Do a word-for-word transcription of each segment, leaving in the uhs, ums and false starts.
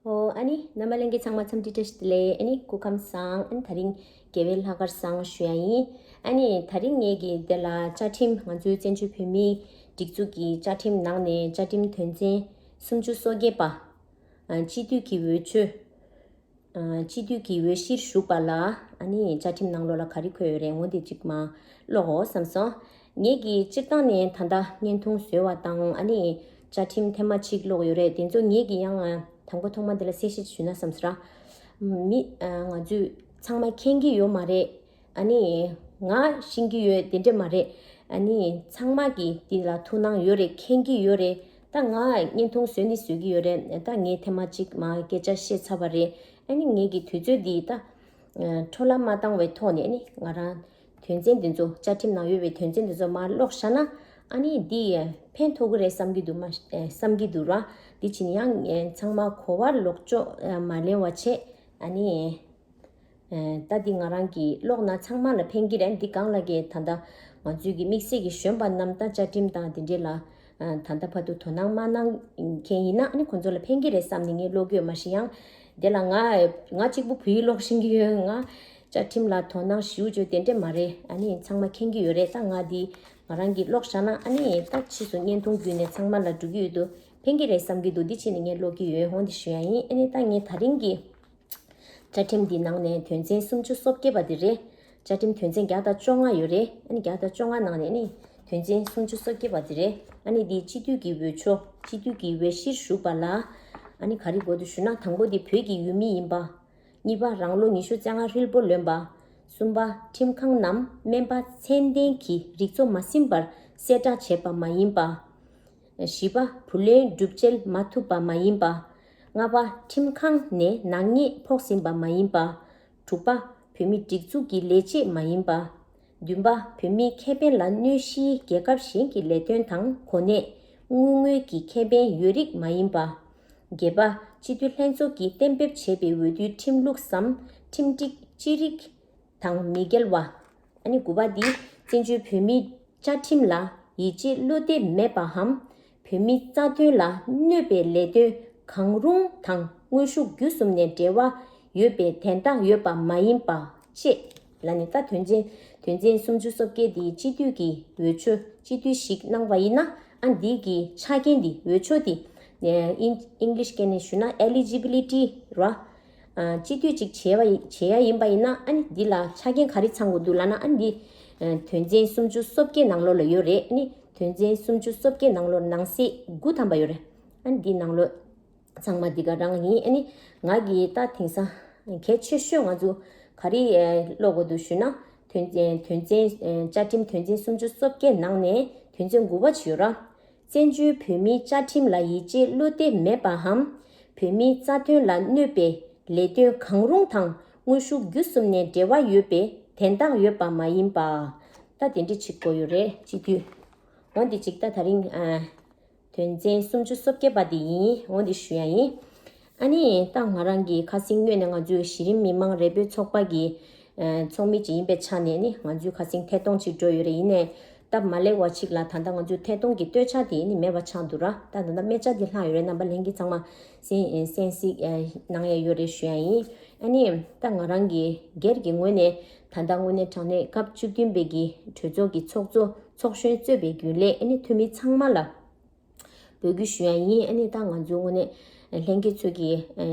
ཨོ། ཨ་ནི་རྣམ་པ་ལྷན་རྒྱས་ཚང་མ་འཚམས་འདྲི་བཀྲ་ཤིས་བདེ་ལེགས། ཨ་ནི་སྐུ་ཁམས་བཟང་། ཨ་ནི་དེ་རིང་རྒྱལ་བའི་ལྷག་དཀར་བཟང་ཞུ་ཡ་ཡིན། ཨ་ནི་དེ་རིང་ངེད་ཀྱིས་འདི་ལ་བཅའ་ཁྲིམས། ང་ཚོའི་བཙན་བྱོལ་བོད་མིའི་སྒྲིག་འཛུགས་ཀྱི་བཅའ་ཁྲིམས་ནང་ནས་བཅའ་ཁྲིམས་དོན་ཚན་སུམ་ཅུ་སོ་བརྒྱད་པ། ཨ། སྤྱི་འཐུས་ཀྱི་འོས་ཆོས། ཨ། སྤྱི་འཐུས་ཀྱི་འོས་གཞིར་ཞུགས་པ་ལ། ཨ་ནི་བཅའ་ཁྲིམས་ནང་ལོགས་ལ་ག་རེ་འཁོད་ཡོད་རེད། འོ་འདི་གཅིག་མར་ཀློག་འོ་བསམ་སོང་། ངེད་ཀྱིས་སྤྱིར་བཏང་ནས་ད་ལྟ་བརྙན་ཐུང་བཟོས་པ་དང་། ཨ་ནི་བཅའ་ཁྲིམས་ཐེངས་མ་གཅིག་ཀློག་ཡོད་རེད། དེ་ཚོ་ངེད་ཀྱིས་ཡང་དང་པོ་ཐོག་མ་འདི་ལ་གསལ་བཤད་ཞུས་ན་བསམ་སོང་ར། མི། ཨ། ང་ཚོས་ཚང་མ་མཁྱེན་གྱི་ཡོད་མ་རེད། ཨ་ནི་ང་ཤེས་ཀྱི་ཡོད་དེ་འདྲ་མ་རེད། ཨ་ནི་ཚང་མ་གིས་འདི་ལ་ཐུགས་སྣང་ཡོད་རེད། མཁྱེན་གྱི་ཡོད་རེད། ད་ང་བརྙན་ཐུང་བཟོས་ནི་བཟོས་ཀྱི་ཡོད་རེད། ད་ངས་ཐེངས་མ་གཅིག་མར་སྐད་ཆ་བཤད་ཚར་བ་རེད། ཨ་ནི་ངེད་ཀྱི་དུས་ཚོད་འདི་ད། ཨ། འཕྲོ་བརླག་མ་བཏང་བའི་ཐོག་ནས། ཨ་ནི་ང་རང་དོན་ཚན་འདི་ཚོ། བཅའ་ཁྲིམས་ནང་ཡོད་པའི་དོན་ཚན་འདི་ཚོ་མར་ཀློག་བཞག་ན། ཨ་ནི་འདི་ཕན་ཐོགས་ཀྱི་རེད་བསམ་གྱི་འདུག་མ། ཨ། བསམ་གྱི་འདུག་ར། འདི་བྱས་ནས་ཡང་ཚང་མ་གོ་བ་ལོག་ཕྱོགས་མ་ལེན་པ་བྱས། ཨ་ནི། ཨ། ད་འདི་ང་རང་གིས་ཀློག་ན་ཚང་མ་ལ་ཕན་གྱི་རེད། འདི་སྒང་ལ་གི་ད་ལྟ་ང་ཚོའི་གི་དམིགས་བསལ་གྱི་གཞོན་པ་རྣམས། ད་བཅའ་ཁྲིམས་དང་འདི་འདྲའི་ལ། ཨ། ད་ལྟ་བར་དུ་དོ་སྣང་མ་གནང་མཁན་ཡིན་ན། ཨ་ནི་ཁོང་ཚོ་ལ་ཕན་གྱི་རེད་བསམ་ནས་ངས་ཀློག་གི་ཡོད། མ་གཞི་ཡང་འདི་ལ་ང་ང་གཅིག་པུ་བོད་ཡིག་ཀློག་ཤེས་ཀྱི་ཡོད། ང་བཅའ་ཁྲིམས་ལ་དོ་སྣང་ཞེ་པོ་ཅིག་དེ་འདྲ་མ་རེད། ཨ་ནི་ཚང་མ་མཁྱེན་གྱི་ཡོད་རེད། ད་ང་འདི་ང་རང་གིས་ཀློག་བཞག་ན། ཨ་ནི་ད་ཕྱིས་སུ་བརྙན་ཐུང་བརྒྱུད་ནས་ཚང་མ་ལ་འགྲོ་གི་ཡོད་དུས་ཕན་གྱི་རེད་བསམ་གྱི་འདུག་འདི་བྱས་ནས་ངས་ཀློག་གི་ཡོད། འོ་འདི་ཞུ་ཡ་ཡིན། ཨ་ནི་ད་ངས་དེ་རིང་གི་བཅའ་ཁྲིམས་འདི་ནང་ནས་དོན་ཚན་སུམ་ཅུ་སོ་བརྒྱད་པ་འདི་རེད། བཅའ་ཁྲིམས་དོན་ཚན་བརྒྱ་དང་བཅོ་ལྔ་ཡོད་རེད། ཨ་ནི་བརྒྱ་དང་བཅོ་ལྔ་ནང་ནས་ནི་དོན་ཚན་སུམ་ཅུ་སོ་བརྒྱད་པ་འདི་རེད། ཨ་ནི་འདི་སྤྱི་འཐུས་ཀྱི་འོས་ཆོས། སྤྱི་འཐུས་ཀྱི་འོས་གཞིར་ཞུགས་པ་ལ། ཨ་ནི་ག་རེ་དགོས་འདུག་ཞུ་ན། དང་པོ་འདི་བོད་ཀྱི་ཡུལ་མི་ཡིན་པ། གཉིས་པ་རང་ལོ་ཉི་ཤུ་རྩ་ལྔ་ཧྲིལ་པོ་ལོན་པ། གསུམ་པ་ཁྲིམས་ཁང་ནམ་སྨན་པ་ཚད་ལྡན་གྱི་རིག་ཚོགས་མ་ཟིན་པར་གསལ་བསྒྲགས་བྱས་པ་མ་ཡིན་པ། བཞི་པ་བུ་ལོན་སྒྲུབ་འཇལ་མ་ཐུབ་པ་མ་ཡིན་པ། ལྔ་པ་ཁྲིམས་ཁང་ནས་ནག་ཉེས་ཕོག་ཟིན་པ་མ་ཡིན་པ། དྲུག་པ་བོད་མི་སྒྲིག་འཛུགས་ཀྱི་ལས་བྱེད་མ་ཡིན་པ། བདུན་པ་བོད་མིའི་ཁེ་ཕན་ལ་གནོད་གཞིའི་རྒྱལ་ཁབ་གཞན་གྱི་ལས་དོན་དང་གོ་གནས། དངུལ་དངོས་ཀྱི་ཁེ་ཕན་ཡོད་རིགས་མ་ཡིན་པ། བརྒྱད་པ་སྤྱི་འཐུས་ལྷན་ཚོགས་ཀྱིས་གཏན་འབེབས་བྱས་པའི་འོས་བསྡུའི་ཁྲིམས་ལུགས་སམ་ཁྲིམས་སྒྲིག་ཅི་རིགས་དང་མི་འགལ་བ། ཨ་ནི་དགུ་པ་འདི་བཙན་བྱོལ་བོད་མིའི་བཅའ་ཁྲིམས་ལ་ཡིད་ཆེས་བློ་གཏད་མེད་པའམ། བོད་མིའི་རྩ་དོན་ལ་གནོད་པའི་ལས་དོན་གང་རུང་དང་དངོས་ཤུགས་བརྒྱུད་གསུམ་ནས་འབྲེལ་བ་ཡོད་པའི་དན་རྟགས་ཡོད་པ་མ་ཡིན་པ་བཅས་ལ་ནི། ད་དོན་ཚན་དོན་ཚན་སུམ་ཅུ་སོ་བརྒྱད་འདི་སྤྱི་འཐུས་ཀྱི་འོས་ཆོས། སྤྱི་འཐུས་ཤིག་གནང་བ་ཡིན་ན། ཨ། འདི་གི་ཆ་རྐྱེན་འདི། འོས་ཆོས་འདི། ཨིན་ཨིང་ལིཤ་སྐད་ནས་ཞུ་ན་eligibility ར། ཨ། སྤྱི་འཐུས་ཅིག་བྱས་པ་ཡི་བྱེད་ཡ་ཡིན་པ་ཡིན་ན། ཨ་ནི་འདི་ལ་ཆ་རྐྱེན་ག་རེ་ཚང་དགོས་འདུག་ལབ་ན། ཨ་ནི་འདི་དོན་ཚན་སུམ་ཅུ་སོ་བརྒྱད་ནང་ལོགས་ལ་ཡོད་རེད། ཨ་ནི་དོན་ཚན་སུམ་ཅུ་སོ་བརྒྱད་ནང་ལོགས་ནང་གསེས་དགུ་ཐམ་པ་ཡོད་རེད། ཨ་ནི་འདི་ནང་ལོགས་ཚང་མ་འདི་ག་རང་ཡིན། ཨ་ནི་ང་གིས་ད་དེང་སང་གལ་ཆེ་ཤོས་ང་ཚོ་ག་རེ་ཀློག་དགོས་འདུག་ཞུ་ན། དོན་ཚན་དོན་ཚན། བཅའ་ཁྲིམས་དོན་ཚན་སུམ་ཅུ་སོ་བརྒྱད་ནང་ནས་དོན་ཚན་དགུ་པ་ཅིག་ཡོད་ར། བཙན་བྱོལ་བོད་མིའི་བཅའ་ཁྲིམས་ལ་ཡིད་ཆེས་བློ་གཏད་མེད་པའམ། བོད་མིའི་རྩ་དོན་ལ་གནོད་པའི་ལས་དོན་གང་རུང་དང་དངོས་ཤུགས་བརྒྱུད་གསུམ་ནས་འབྲེལ་བ་ཡོད་པའི་དན་རྟགས་ཡོད་པ་མ་ཡིན་པ། ད་དེ་འདྲ་ཅིག་དགོས་ཡོད་རེད། སྤྱི་འཐུས། འོ་འདི་ཅིག་ད་དེ་རིང་། ཨ། དོན་ཚན་སུམ་ཅུ་སོ་བརྒྱད་པ་འདི་ཡིན། འོ་འདི་ཞུ་ཡ་ཡིན། ཨ་ནི་ད་ང་རང་གི་ཁ་སང་སྔོན་ནས་ང་ཚོའི་གཞི་རིམ་མི་མང་རེ་འབོད་ཚོགས་པ་གི། ཨ། ཚོགས་མི་ཅིག་ཡིན་པའི་ཆ་ནས་ནི། ང་ཚོའི་ཁ་སང་ཐད་གཏོང་ཅིག་འགྲོ་ཡོད་རེད། ཡིན་ནའི་སྟབས་མ་ལེགས་པ་ཅིག་ལ་ད་ལྟ་ང་ཚོའི་ཐད་གཏོང་གི་སྟོད་ཆ་དེ་ནི་མེད་པ་ཆགས་འདུག་ར། ད་ད་ལྟ་སྨད་ཆ་དེ་ལྷག་ཡོད་རེད། རྣམ་པ་ལྷན་རྒྱས་ཚང་མ་གསན་གསན་གཟིགས་གནང་ཡ་ཡོད་རེད་ཞུ་ཡ་ཡིན། ཨ་ནི་ད་ང་རང་གི་སྒེར་གྱི་ངོས་ནས་ད་ལྟ་དངོས་གནས་དྲང་གནས་སྐབས་བཅུ་བདུན་པའི་གི་གྲོས་ཚོགས་ཀྱི་ཚོགས་གཙོ་ཚོགས་གཞོན་གཙོས་པའི་རྒྱུན་ལས། ཨ་ནི་འཐུས་མི་ཚང་མ་ལ་འབོད་སྐུལ་ཞུ་ཡ་ཡིན། ཨ་ནི་ད་ང་ཚོའི་ངོས་ནས་ལྷན་རྒྱས་ཚོས་ཀྱི་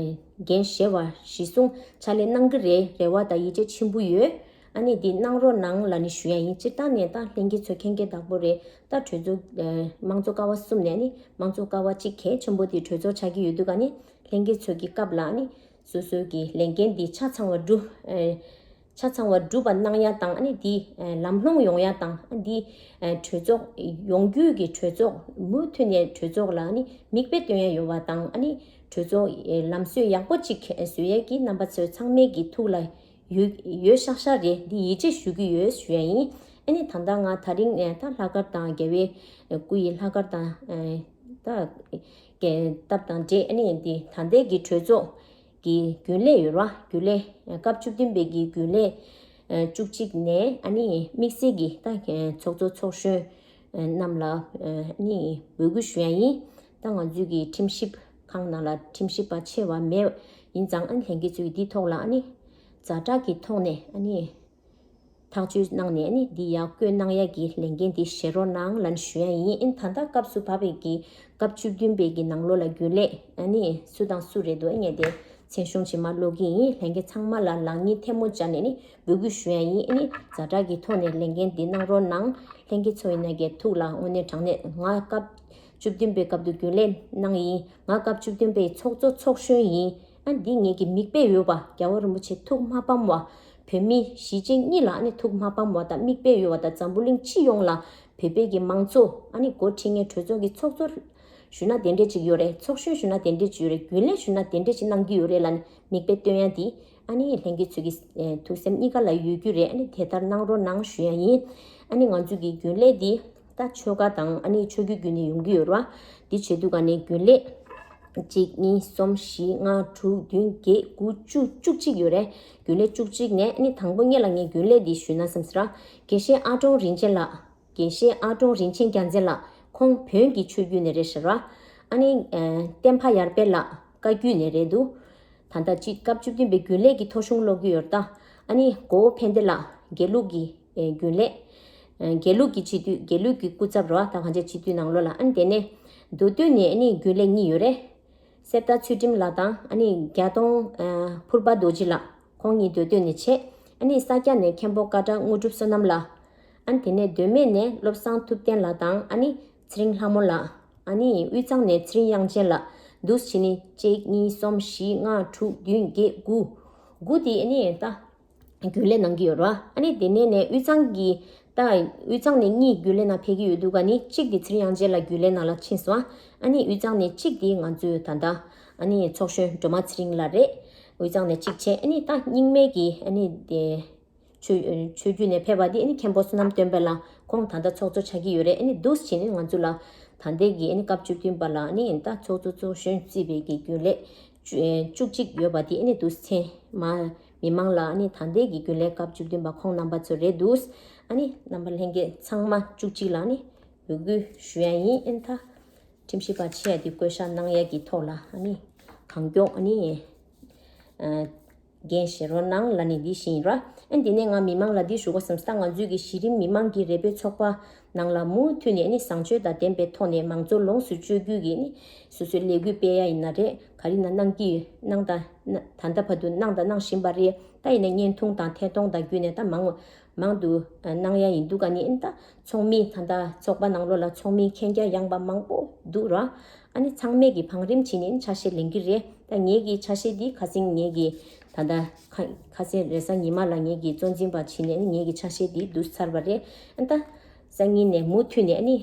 འགན་བཞེས་པ་གཞི་བཟུང་ཕྱག་ལས་གནང་གི་རེད། རེ་བ་དང་ཡིད་ཆེས་ཆེན་པོ་ཡོད། ཨ་ནི་འདི་གནང་རོགས་གནང་ལབ་ནས་ཞུ་ཡ་ཡིན། སྤྱིར་བཏང་ནས་ད་ལྷན་རྒྱས་ཚོ་མཁྱེན་མཁྱེན་དག་པོ་རེད། ད་གྲོས་ཚོགས། ཨ། དམངས་གཙོ་ཀ་བ་གསུམ་ནས་ནི་དམངས་གཙོ་ཀ་བ་གཅིག་གལ་ཆེན་པོ་དེ་གྲོས་ཚོགས་ཆགས་ཀྱི་ཡོད་དུས་ཀ་ནི། ལྷན་རྒྱས་ཚོ་གི་སྐབས་ལ་ནི་སོ་སོའི་གི་ལས་འགན་འདི་ཆ་ཚང་བ་སྒྲུབ། ཨ། ཆ་ཚང་བ་སྒྲུབ་པ་གནང་ཡ་དང་། ཨ་ནི་འདི་ལམ་ལྷོང་ཡོང་ཡ་དང་། ཨ། འདི་གྲོས་ཚོགས་ཡོང་རྒྱུས་ཀྱི་གྲོས་ཚོགས་མུ་མཐུད་ནས་གྲོས་ཚོགས་ལ་ནི་མིག་དཔེ་སྟོན་ཡ་ཡོད་པ་དང་། ཨ་ནི་གྲོས་ཚོགས་ལམ་སྲོལ་ཡག་པོ་ཅིག་བཟོ་ཡ་གི་རྣམ་པ་ཚོ་ཚང་མའི་གི་ཐུགས་ལ་ཡོད་ཡོད་ཤག་ཤག་རེད། འདི་ཡིད་ཆེས་ཞུ་གི་ཡོད་ཞུ་ཡ་ཡིན། ཨ་ནི་ད་ལྟ་ང་དེ་རིང་ད་ལྷག་དཀར་དང་། རྒྱལ་བའི་སྐུ་ཡི་ལྷག་དཀར་དང་། ཨ། ད་སྟབས་དང་འབྲེལ། ཨ་ནི་འདི་ད་ལྟའི་གི་གྲོས་ཚོགས་ཀྱི་རྒྱུན་ལས་ཡོད་ར། རྒྱུན་ལས། སྐབས་བཅུ་བདུན་པའི་གི་རྒྱུན་ལས། ཨ། བཅུ་གཅིག་ནས། ཨ་ནི་དམིགས་བསལ་གྱི་ད་ཚོགས་གཙོ་ཚོགས་གཞོན་རྣམས་ལ། ཨ་ནི་འབོད་སྐུལ་ཞུ་ཡ་ཡིན། ད་ང་ཚོའི་གི་ཁྲིམས་ཞིབ་ ཁང་ནང་ལ་ཁྲིམས་ཞིབ་པ་ཆེ་བ་མེད། ཡིན་ཙང་ཨ་ནི་ལྷན་རྒྱས་ཚོས་འདི་ཐོག་ལ་ཨ་ནི་ཛ་དྲག་གི་ཐོག་ནས་ཨ་ནི་ཐག་གཅོད་གནང་ནས་ཨ་ནི་འདི་ཡར་བསྐོས་གནང་ཡ་གི་ལས་འགན་འདི་བཞེས་རོགས་གནང་ལབ་ཞུ་ཡ་ཡིན། ཨ་ནི་ད་ལྟ་སྐབས་སུ་བབས་པའི་གི་སྐབས་བཅུ་བདུན་པའི་གི་ནང་ལོགས་ལ་རྒྱུན་ལས་ཨ་ནི་སུ་དང་སུ་རེད་འདུག་ཨ་ངས་དེ་མཚན་གཞུང་ཅིག་མར་ཀློག་གི་ཡིན། ལྷན་རྒྱས་ཚང་མ་ལ་ལག་གཉིས་ཐལ་མོ་སྦྱར་ནས་ནི་འབོད་སྐུལ་ཞུ་ཡ་ཡིན། ཨ་ནི་ཛ་དྲག་གི་ཐོག་ནས་ལས་འགན་འདི་གནང་རོགས་གནང་། ལྷན་རྒྱས་ཚོ་ཡིན་ན་གི་ཐུགས་ལ་དངོས་གནས་དྲང་གནས་ང་སྐབས་བཅུ་བདུན་པའི་སྐབས་དུ་རྒྱུན་ལས་གནང་ཡིན། ང་སྐབས་བཅུ་བདུན་པའི་ཚོགས་གཙོ་ཚོགས་གཞོན་ཡིན། ཨ་འདི་ངེད་ཀྱི་མིག་དཔེ་ཡོད་པ་རྒྱལ་བ་རིན་པོ་ཆེ་ཐུགས་མ་ཕམ་བ། བོད་མི་གཞིས་བྱེས་གཉིས་ལ་ཨ་ནི་ཐུགས་མ་ཕམ་བ་དང་མིག་དཔེ་ཡོད་པ་དང་འཛམ་བུ་གླིང་སྤྱི་ཡོངས་ལ་བོད་པའི་གི་མང་གཙོ་ཨ་ནི་འགོ་ཁྲིད་མཁན་གྲོས་ཚོགས་ཀྱི་ཚོགས་གཙོ་ཞུ་ན་དེ་འདྲས་ཅིག་ཡོད་རེད། ཚོགས་གཞོན་ཞུ་ན་དེ་འདྲས་ཅིག་ཡོད་རེད། རྒྱུན་ལས་ཞུ་ན་དེ་འདྲས་ཅིག་གནང་གི་ཡོད་རེད་ལབ་ནས་མིག་དཔེ་སྟོན་ཡ་དེ་ཨ་ནི་ལྷན་རྒྱས་ཚོས་ཀྱི་ཐུགས་སེམས་གཉིས་ཀ་ལ་ཡོད་རྒྱུ་རེད། ཨ་ནི་དེ་ལྟར་གནང་རོགས་གནང་ཞུ་ཡ་ཡིན། ཨ་ནི་ང་ཚོ་གི་རྒྱུན་ལས་དེ་ད་ཆོལ་ཁ་དང་ཨ་ནི་ཆོས་བརྒྱུད་བརྒྱུད་ནས་ཡོང་གི་ཡོད་རེད་བ། དེ་བྱེད་དུས་ག་ནས་རྒྱུན་ལས་གཅིག་གཉིས་གསུམ་བཞི་ལྔ་དྲུག་བདུན་བརྒྱད་དགུ་བཅུ་བཅུ་གཅིག་ཡོད་རེད། རྒྱུན་ལས་བཅུ་གཅིག་ནས་ཨ་ནི་དང་པོ་ཉིད་ལ་ངས་རྒྱུན་ལས་འདི་ཞུས་ན་བསམ་ཟེར། དགེ་བཤེས་ཨ་ཀྲོང་རིན་ཆེན་ལགས། དགེ་བཤེས་ཨ་ཀྲོང་རིན་ཆེན་རྒྱལ་མཚན་ལགས། ཁོང་བོན་གྱི་ཆོས་བརྒྱུད་ནས་རེད་ཟེར་བ། ཨ་ནི་ཨ་བསྟན་པ་ཡར་འཕེལ་ལགས་བཀའ་བརྒྱུད་ནས་རེད་འདུག་ད་ལྟ་སྤྱི་སྐབས་བཅུ་བདུན་པའི་རྒྱུན་ལས་ཀྱི་ཐོ་གཞུང་ཀློག་གི་ཡོད་ད། ཨ་ནི་གོ་བོ་ཕན་བདེ་ལགས་དགེ་ལུགས་ཀྱི་ཨེ་རྒྱུན་ལས། ཨེ་དགེ་ལུགས་ཀྱི་སྤྱི་འཐུས་དགེ་ལུགས་ཀྱི་སྐུ་ཚབ་རེད་བ། ད་གང་ཅི་སྤྱི་འཐུས་ནང་ལོགས་ལ་ཨ་ནི་དེ་ནས་མདོ་སྟོད་ནས་ཨ་ནི་རྒྱུན་ལས་གཉིས་ཡོད་རེད། གསེར་རྟ་ཚུལ་ཁྲིམས་ལགས་དང་ཨ་ནི་རྒྱ་སྟོང་ཨ་ཕུར་པ་རྡོ་རྗེ་ལགས། ཁོང་གཉིས་མདོ་སྟོད་ནས་བྱས། ཨ་ནི་ས་སྐྱ་ནས་མཁན་པོ་ཀ་བྲག་དངོས་གྲུབ་བསོད་ནམས་ལགས། ཨ་ནི་དེ་ནས་མདོ་སྨད་ནས་བློ་བཟང་ཐུབ་བསྟན་ལགས་དང་ཨ་ནི་ཚེ་རིང་ལྷ་མོ་ལགས། ཨ་ནི་དབུས་གཙང་ནས་ཚེ་རིང་དབྱངས་ཅན་ལགས། འདུག་སེ་བྱས་ནས་གཅིག་གཉིས་གསུམ་བཞི་ལྔ་དྲུག་བདུན་བརྒྱད་དགུ། དགུ་དེ་ཨ་ནི་ད་རྒྱུན་ལས་གནང་གི་ཡོད་རེད་བ། ཨ་ནི་དེ་ནས་ནས་དབུས་གཙང་གི་ད་དབུས་གཙང་ནས་གཉིས་རྒྱུན་ལས་ནང་ཕེབས་ཀྱི་ཡོད་འདུག་ག་ནི་གཅིག་དེ་ཚེ་རིང་དབྱངས་ཅན་ལགས་རྒྱུན་ལས་ནང་ལ་ཕྱིན་སོང་། ཨ་ནི་དབུས་གཙང་ནས་གཅིག་དེ་ང་ཚོའི་ད་ལྟ་ཨ་ནི་ཚོགས་གཞོན་སྒྲོལ་མ་ཚེ་རིང་ལགས་རེད། དབུས་གཙང་ནས་གཅིག་བྱས། ཨ་ནི་ད་རྙིང་མའི་གི་ཨ་ནི་དེ་ཆོས་ཆོས་བརྒྱུད་ནས་ཕེབས་པ་དེ་ཨ་ནི་མཁན་པོ་བསོད་ནམས་སྟོན་པ་ལགས། ཁོང་ད་ལྟ་ཚོགས་གཙོ་ཆགས་ཀྱི་ཡོད་རེད། ཨ་ནི་འདུག་སེ་བྱས་ནས་ང་ཚོ་ལ་ད་ལྟའི་གི་ཨ་ནི་སྐབས་བཅུ་བདུན་པ་ལ་ཨ་ནི་ད་ཚོགས་གཙོ་ཚོགས་གཞོན་བརྩིས་པའི་གི་རྒྱུན་ལས་བཅུ་ཨེ་བཅུ་གཅིག་ཡོད་པ་དེ་ཨ་ནི་འདུག་སེ་མ་མི་མང་ལ་ཨ་ནི་ད་ལྟའི་གི་རྒྱུན་ལས་སྐབས་བཅུ་བདུན་པ་ཁོང་རྣམ་པ་ཚོ་རེད་འདུག་ཨ་ནི་རྣམ་པ་ལྷན་རྒྱས་ཚང་མ་བཅུ་གཅིག་ལ་ཨ་ནི་འབོད་སྐུལ་ཞུ་ཡ་ཡིན། ཨ་ནི་ད་ཁྲིམས་ཞིབ་པ་ཆེ་ཡ་དེ་བསྐོ་བཞག་གནང་ཡ་གི་ཐོག་ལ་ཨ་ནི་གང་མགྱོགས་ཨ་ནི་ཨ་འགན་བཞེས་རོགས་གནང་ལབ་ནས་འདི་བཞིན་ར། ཨ་ནི་དེ་ནས་ང་མི་མང་ལ་འདི་ཞུ་དགོས་བསམ་སྟངས། ང་ཚོའི་གི་གཞི་རིམ་མི་མང་གི་རེ་འབོད་ཚོགས་པ་ནང་ལ་མུ་མཐུད་ནས་ཨ་ནི་བཟང་སྤྱོད་དང་ལྡན་པའི་ཐོག་ནས་མང་གཙོ་ལོངས་སུ་སྤྱོད་རྒྱུ་གི་ཨ་ནི་སོ་སོའི་ལས་འགུལ་སྤེལ་ཡ་ཡིན་ན་རེད། ག་རེ་ན་གནང་གི་གནང་དང་ད་ལྟ་བར་དུ་གནང་དང་གནང་བཞིན་པ་རེད། ད་ཡིན་ན་བརྙན་ཐུང་དང་ཐད་གཏོང་དང་བརྒྱུད་ནས་ད་མང་མང་དུ་གནང་ཡ་ཡིན་འདུག་ག་ནི་ཨ་ནི་ད་ཚོགས་མི་ད་ལྟ་ཚོགས་པ་ནང་ལོགས་ལ་ཚོགས་མི་མཁྱེན་རྒྱ་ཡངས་པ་མང་པོ་འདུག་ར། ཨ་ནི་ཚང་མས་ཀྱི་བང་རིམ་བྱས་ནས་ཆ་ཤས་ལེན་གྱི་རེད། ད་ངེད་ཀྱི་ཆ་ཤས་འདི་ཁ་སང་ངེད་ཀྱི་ད་ལྟ་ཁ་ཁ་སང་རེས་གཟའ་ཉི་མ་ལ་ངེད་ཀྱི་གཙོ་འཛིན་པ་བྱས་ནས་ངེད་ཀྱི་ཆ་ཤས་འདི་བསྡུས་ཚར་བ་རེད། ཨ་ད་སང་ཉིན་ནས་མུ་མཐུད་ནས་ཨ་ནི་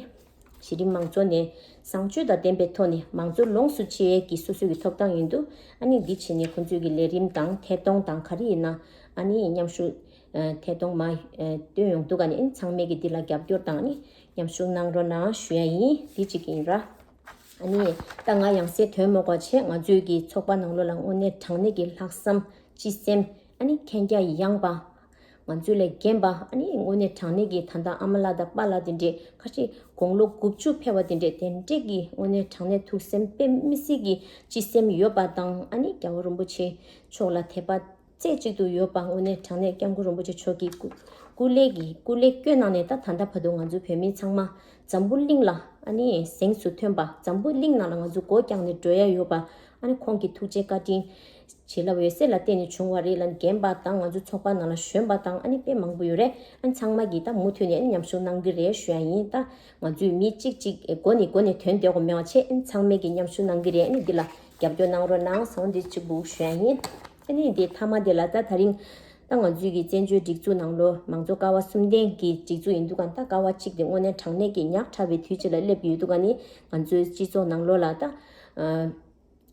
གཞི་རིམ་མང་ཚོགས་ནས་བཟང་སྤྱོད་དང་ལྡན་པའི་ཐོག་ནས་མང་གཙོ་ལོངས་སུ་སྤྱོད་ཡས་ཀྱི་སོ་སོ་གི་ཐོབ་ཐང་ཡིན་འདུག་ཨ་ནི་འདི་བྱས་ནས་ཁོང་ཚོས་ཀྱི་ལས་རིམ་དང་ཐད་གཏོང་དང་ག་རེ་ཡིན་ན་ཨ་ནི་མཉམ་ཞུགས་ཐད་གཏོང་མ་བཏོན་ཡོང་འདུག་ཨ་ནི་ཚང་མས་ཀྱི་འདི་ལ་རྒྱབ་སྐྱོར་དང་ཨ་ནི་མཉམ་ཞུགས་གནང་རོགས་གནང་ཞུ་ཡ་ཡིན། འདི་གཅིག་ཡིན་ར། ཨ་ནི་ད་ང་ཡང་སེ་དོན་མོ་གོ་བྱས། ང་ཚོའི་གི་ཚོགས་པ་ནང་ལོགས་ལ་དངོས་གནས་དྲང་གནས་ཀྱི་ལྷག་བསམ་སྤྱི་སེམས་ཨ་ནི་མཁྱེན་རྒྱ་ཡངས་པ། ང་ཚོ་ལས་རྒན་པ་ཨ་ནི་དངོས་གནས་དྲང་གནས་ཀྱི་ད་ལྟ་ཨ་མ་ལགས་དང་པཱ་ལགས་དེ་འདྲས་ཁ་ཅིག་དགུང་ལོ་དགུ་བཅུ་ཕེབས་པ་དེ་འདྲས་དེ་འདྲས་ཀྱི་དངོས་གནས་དྲང་གནས་ཐུགས་སེམས་དཔེ་མི་སྲིད་ཀྱི་སྤྱི་སེམས་ཡོད་པ་དང་ཨ་ནི་རྒྱལ་བ་རིན་པོ་ཆེ་མཆོག་ལ་དད་པ་རྩེ་གཅིག་ཏུ་ཡོད་པ། དངོས་གནས་དྲང་གནས་སྐྱབས་མགོན་རིན་པོ་ཆེ་མཆོག་གི་སྐུ་སྐུ་ལས་ཀྱི་སྐུ་ལས་བསྐྱོན་གནང་ནས་ད་ད་ལྟ་བར་དུ་ང་ཚོ་བོད་མི་ཚང་མ་འཛམ་བུ་གླིང་ལ་ཨ་ནི་གཟེངས་སུ་ཐོན་པ། འཛམ་བུ་གླིང་ནང་ལ་ང་ཚོ་སྒོ་བརྐྱངས་ནས་འགྲོ་ཡ་ཡོད་པ་ཨ་ནི་ཁོང་གི་ཐུགས་རྗེ་བཀའ་དྲིན་བྱིན་རླབས་འོད་ཟེར་ལ་བརྟེན་ནས་བྱུང་བ་རེད་ལ། རྒན་པ་དང་ང་ཚོ་ཚོགས་པ་ནང་ལ་གཞོན་པ་དང་ཨ་ནི་དཔེ་མང་པོ་ཡོད་རེད། ཨ་ནི་ཚང་མ་གིས་ད་མུ་མཐུད་ནས་ཨ་ནི་མཉམ་ཞུགས་གནང་གི་རེད་ཞུ་ཡ་ཡིན། ད་ང་ཚོས་མི་གཅིག་གཅིག་སྒོ་ནས་སྒོ་ནས་ཐོན་བསྡད་དགོས་མེད་པ་བྱས། ཨ་ནི་ཚང་མས་ཀྱིས་མཉམ་ཞུགས་གནང་གི་རེད། ཨ་ནི་འདི་ལ་རྒྱབ་སྐྱོར་གནང་རོགས་གནང་། སང་འདི་གཅིག་པུ་ཞུ་ཡ་ཡིན། ཨ་ནི་འདི་མཐའ་མ་འདི་ལ་ད་ད་རིང་ད་ང་ཚོའི་གི་བཙན་བྱོལ་སྒྲིག་འཛུགས་ནང་ལོ་མང་གཙོ་ཀ་བ་གསུམ་ལྡན་གྱི་སྒྲིག་འཛུགས་ཡིན་འདུག་ག་ད་ཀ་བ་གཅིག་དེ་དངོས་གནས་དྲང་གནས་ཀྱི་ཉག་ཕྲ་བའི་དུས་གཅིག་ལ་སླེབས་ཡོད་འདུག་ག་ནི་ང་ཚོའི་སྤྱི་ཚོགས་ནང་ལོ་ལ་ད་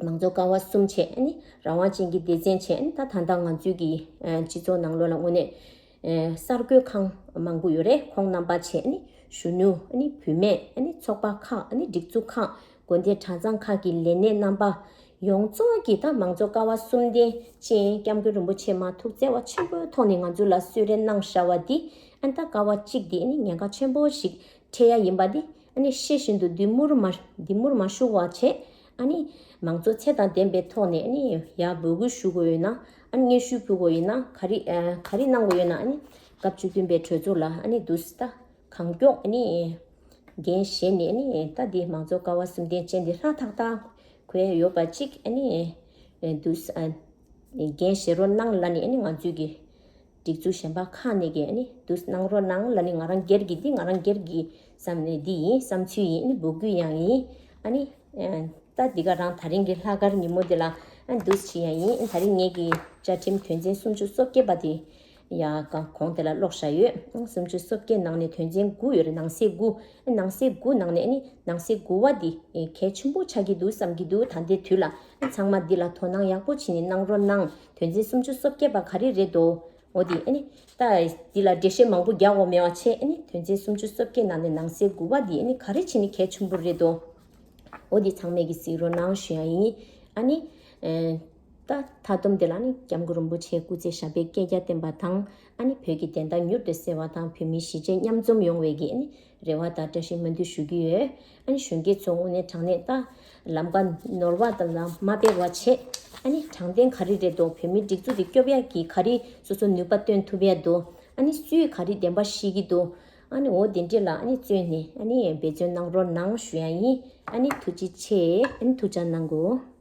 མང་གཙོ་ཀ་བ་གསུམ་བྱས་ཨ་ནི་རང་དབང་ཅན་གྱི་སྡེ་ཚན་བྱས་ཨ་ནི་ད་ད་ལྟ་ང་ཚོའི་གི་སྤྱི་ཚོགས་ནང་ལོ་ལ་དངོས་གནས་གསར་འགོད་ཁང་མང་པོ་ཡོད་རེད། ཁོང་རྣམ་པ་བྱས་ཨ་ནི་གཞོན་ནུ་ཨ་ནི་བུད་མེད་ཨ་ནི་ཚོགས་པ་ཁག་ཨ་ནི་སྒྲིག་འཛུགས་ཁག་དགོན་སྡེ་གྲྭ་ཚང་ཁག་གི་ལས་སྣེ་རྣམ་པ་ཡོངས་རྫོགས་ཀྱིས་ད་མང་གཙོ་ཀ་བ་གསུམ་ལྡན་ཅན་སྐྱབས་མགོན་རིན་པོ་ཆེ་མ་ཐུགས་བརྩེ་བ་ཆེན་པོའི་ཐོག་ནས་ང་ཚོ་ལ་གསོལ་རས་གནང་བཞག་པ་འདི་ཨ་ནི་ད་ཀ་བ་གཅིག་འདི་ཨ་ནི་ཉེན་ཁ་ཆེན་པོ་ཞིག་འཕྲད་ཡ་ཡིན་པ་འདི་ཨ་ནི་ཤེས་བཞིན་དུ་འདི་མུར་མ་འདི་མུར་མ་ཤོར་བ་བྱས། ཨ་ནི་མང་གཙོ་ཚད་དང་ལྡན་པའི་ཐོག་ནས་ཨ་ནི་ཡར་འབོད་སྐུལ་ཞུ་དགོས་ཡོད་ན། ཨ་ནི་སྙན་ཞུ་ཕུལ་དགོས་ཡོད་ན། ག་རེ་ཨ་ག་རེ་གནང་དགོས་ཡོད་ན། ཨ་ནི་སྐབས་བཅུ་བདུན་པའི་གྲོས་ཚོགས་ལ་ཨ་ནི་འདུག་སེ་ད་གང་མགྱོགས་ཨ་ནི་འགན་བཞེས་ནས། ཨ་ནི་ད་འདི་མང་གཙོ་ཀ་བ་གསུམ་ལྡན་ཅན་འདི་ལྷ་ཐག་ཐག་གོན་ཡ་ཡོད་པ་ཅིག་ཨ་ནི་འདུག་སེ་ཨ་འགན་བཞེས་རོགས་གནང་ལབ་ནས། ཨ་ནི་ང་ཚོའི་གི་སྒྲིག་འཛུགས་གཞན་པ་ཁག་ནས་ཀྱི་ཨ་ནི་འདུག་སེ་གནང་རོགས་གནང་ལབ་ནས། ང་རང་སྒེར་གྱི་འདི་ང་རང་སྒེར་གྱི་བསམ་ནས་འདི་ཡིན། བསམ་ཚུལ་ཡིན། ཨ་ནི་འབོད་སྐུལ་ཡང་ཡིན། ཨ་ནི་ཨ་ད་འདི་ག་རང་ད་རིང་གི་ལྷག་དཀར་ཉིན་མོ་འདི་ལ་ཨ་འདུག་སེ་ཡང་ཡིན། ཨ་ད་རིང་ངེད་ཀྱི་བཅའ་ཁྲིམས་དོན་ཚན་སུམ་ཅུ་སོ་བརྒྱད་པ་དེ་ཡ་ག་གོང་དེ་ལ་ཀློག་བཞག་ཡོད། ཨ་སུམ་ཅུ་སོ་བརྒྱད་ནང་ནས་དོན་ཚན་དགུ་ཡོད་རེད། ནང་གསེས་དགུ། ཨ་ནང་གསེས་དགུ་ནང་ནས་ཨ་ནི་ནང་གསེས་དགུ་བ་འདི་ཨེ་གལ་ཆེན་པོ་ཆགས་ཀྱི་འདུག་བསམ་གྱི་འདུག་ད་ལྟའི་དུས་ལ། ཨ་ཚང་མ་འདི་ལ་དོ་སྣང་ཡག་པོ་བྱས་ནས་གནང་རོགས་གནང་། དོན་ཚན་སུམ་ཅུ་སོ་བརྒྱད་པ་ག་རེ་རེད་དོ། འོ་དེ་ཨ་ནི་ད་འདི་ལ་འགྲེལ་བཤད་མང་པོ་རྒྱག་དགོས་མེད་པ་བྱས། ཨ་ནི་དོན་ཚན་སུམ་ཅུ་སོ་བརྒྱད་ནང་ནས་ནང་གསེས་དགུ་བ་འདི་ཨ་ནི་ག་རེ་བྱས་ནས་གལ་ཆེན་པོ་རེད་དོ། འོ་དེ་ཚང་མས་ཀྱིས་གཟིགས་རོགས་གནང་ཞུ་ཡ་ཡིན། ཨ་ནི་ཨེ་ད་མཐའ་སྡོམ་དེ་ལ་ནི་སྐྱབས་མགོན་རིན་པོ་ཆེ་སྐུ་ཚེ་ཞབས་པད་བསྐལ་བརྒྱར་བརྟན་པ་དང་། ཨ་ནི་བོད་ཀྱི་བདེན་མཐའ་མྱུར་དུ་གསལ་བ་དང་། བོད་མིའི་གཞིས་བྱེས་མཉམ་འཛོམས་ཡོང་བའི་གི་ཨ་ནི་རེ་བ་དང་བཀྲ་ཤིས་སྨོན་འདུན་ཞུ་གི་ཡོད། ཨ་ནི་གཞོན་སྐྱེས་ཚོ་དངོས་གནས་དྲང་གནས་ད་ལམ་ཀ་ནོར་བ་དང་ལ་མ་སྤེལ་བ་བྱས། ཨ་ནི་དྲང་བདེན་ག་རེ་རེད་དོ། བོད་མིའི་སྒྲིག་འཛུགས་དེ་སྐྱོབ་ཡག་གི་ག་རེ་སོ་སོ་ནུས་པ་བཏོན་ཐུབ་ཡག་འདུག་ཨ་ནི་སུས་ག་རེ་བདེན་པ་ཤེས་ཀྱི་འདུག་ཨ་ནི་འོ་དེ་འདྲས་ལ་ཨ་ནི་བརྩོན་ནས་ཨ་ནི་འབད་བརྩོན་གནང་རོགས་གནང་ཞུ་ཡ་ཡིན། ཨ་ནི་ཐུགས་རྗེ་ཆེ། ཨ་ནི་ཐུགས་ཅག་གནང་གོ།